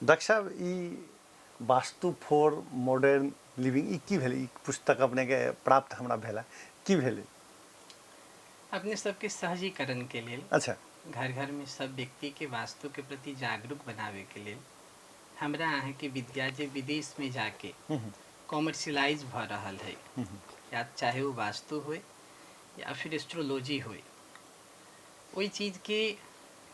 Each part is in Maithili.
डॉक्टर साहब, ई वास्तु फॉर मॉडर्न लिविंग ई की भेलै? ई पुस्तक अपनेके प्राप्त हमरा भेला, की भेलै? अपने सबके सहजीकरण के लेल, घर घर में सब व्यक्ति के वास्तु के प्रति जागरूक बनावे के लेल, हमरा अहाँ के विद्या जे विदेश में जाके कॉमर्शियलाइज भ रहल है, या चाहे वो वास्तु होय या फिर एस्ट्रोलॉजी होय, ओहि चीज के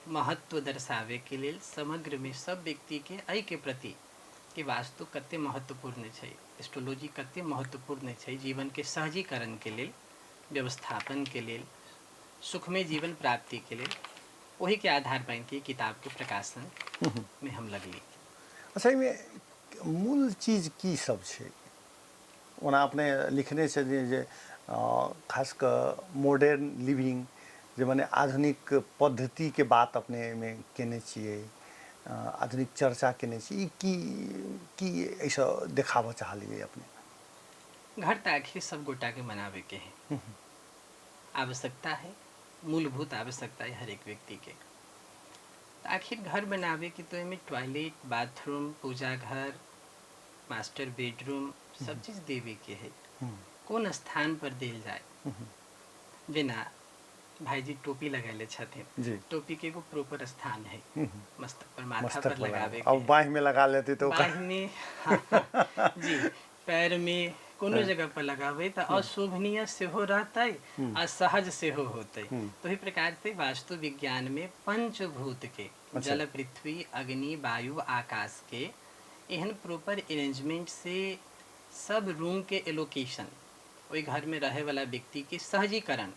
महत्व दर्शावे के लेल समग्र में सब व्यक्ति के एहि के प्रति कि वास्तु कते महत्वपूर्ण छै, एस्ट्रोलॉजी कते महत्वपूर्ण छै जीवन के सहजीकरण के लेल, व्यवस्थापन के लेल, सुखमय जीवन प्राप्ति के लेल, ओहि के आधार बनि के किताब के प्रकाशन में हम लगली। अच्छा, एहिमे मूल चीज की सब छै? ओना अपने लिखने छथिन जे खास कऽ मॉडर्न लिविंग, जे मने आधुनिक पद्धतिके बात अपने एहिमे केने छियै, आधुनिक चर्चा केने छी, ई की की एहिसँ देखाबऽ चाहलियै अपने? घर तऽ आखिर सब गोटाके बनाबैके है, आवश्यकता है, मूलभूत आवश्यकता है हरेक व्यक्तिके। तऽ आखिर घर बनाबैके तऽ ओहिमे टॉयलेट, बाथरूम, पूजा घर, मास्टर बेडरूम सब चीज देवे के है, कोन स्थान पर देल जाए? जेना भाईजी टोपी लगैले छथिन, टोपी के एगो प्रॉपर स्थान है, मस्तक पर, माथा मस्तक पर पर लगावे अब बाँहि में लगा लेती तो बाँहि में जी, पैर में, कोनो जगह पर लगावे तऽ अशोभनीय सेहो रहतै आ सहज सेहो होतै। तो ओहि प्रकार से वास्तु विज्ञान में पंचभूत के, जल, पृथ्वी, अग्नि, वायु, आकाश के एहन प्रॉपर अरेंजमेंट से सब रूम के एलोकेशन, ओहि घर में रहे वाला व्यक्ति के सहजीकरण,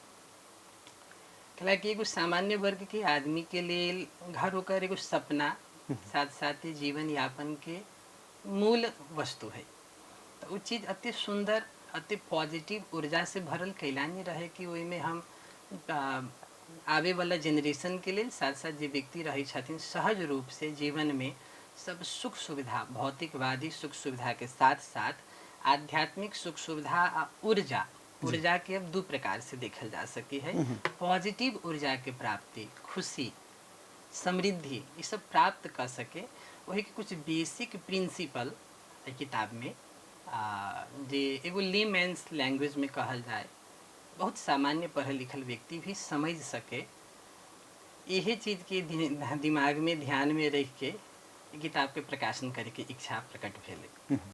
हालांकि एगो सामान्य वर्ग के आदमी के लेल घर ओकर एगो सपना साथ साथ जीवन यापन के मूल वस्तु है, तऽ ओ चीज अति सुन्दर, अति पॉजिटिव ऊर्जा से भरल कैला नहि रहे कि ओहिमे हम आबे वाला जेनरेशन के लेल, साथ साथ जे व्यक्ति रहै छथिन, सहज रूप से जीवन में सब सुख सुविधा, भौतिकवादी सुख सुविधा के साथ साथ आध्यात्मिक सुख सुविधा आ ऊर्जा, ऊर्जा के अब दू प्रकार से देखल जा सकी है, पॉजिटिव ऊर्जा के प्राप्ति, खुशी, समृद्धि, ई सब प्राप्त कर सके, वही के कुछ बेसिक प्रिंसिपल एहि किताब में जे एगो लेमैन्स लैंग्वेज में कहल जाए, बहुत सामान्य पढ़ल लिखल व्यक्ति भी समझ सके, इहे चीज के दिमाग में ध्यान में रख के किताब के प्रकाशन करे के इच्छा प्रकट भेलै।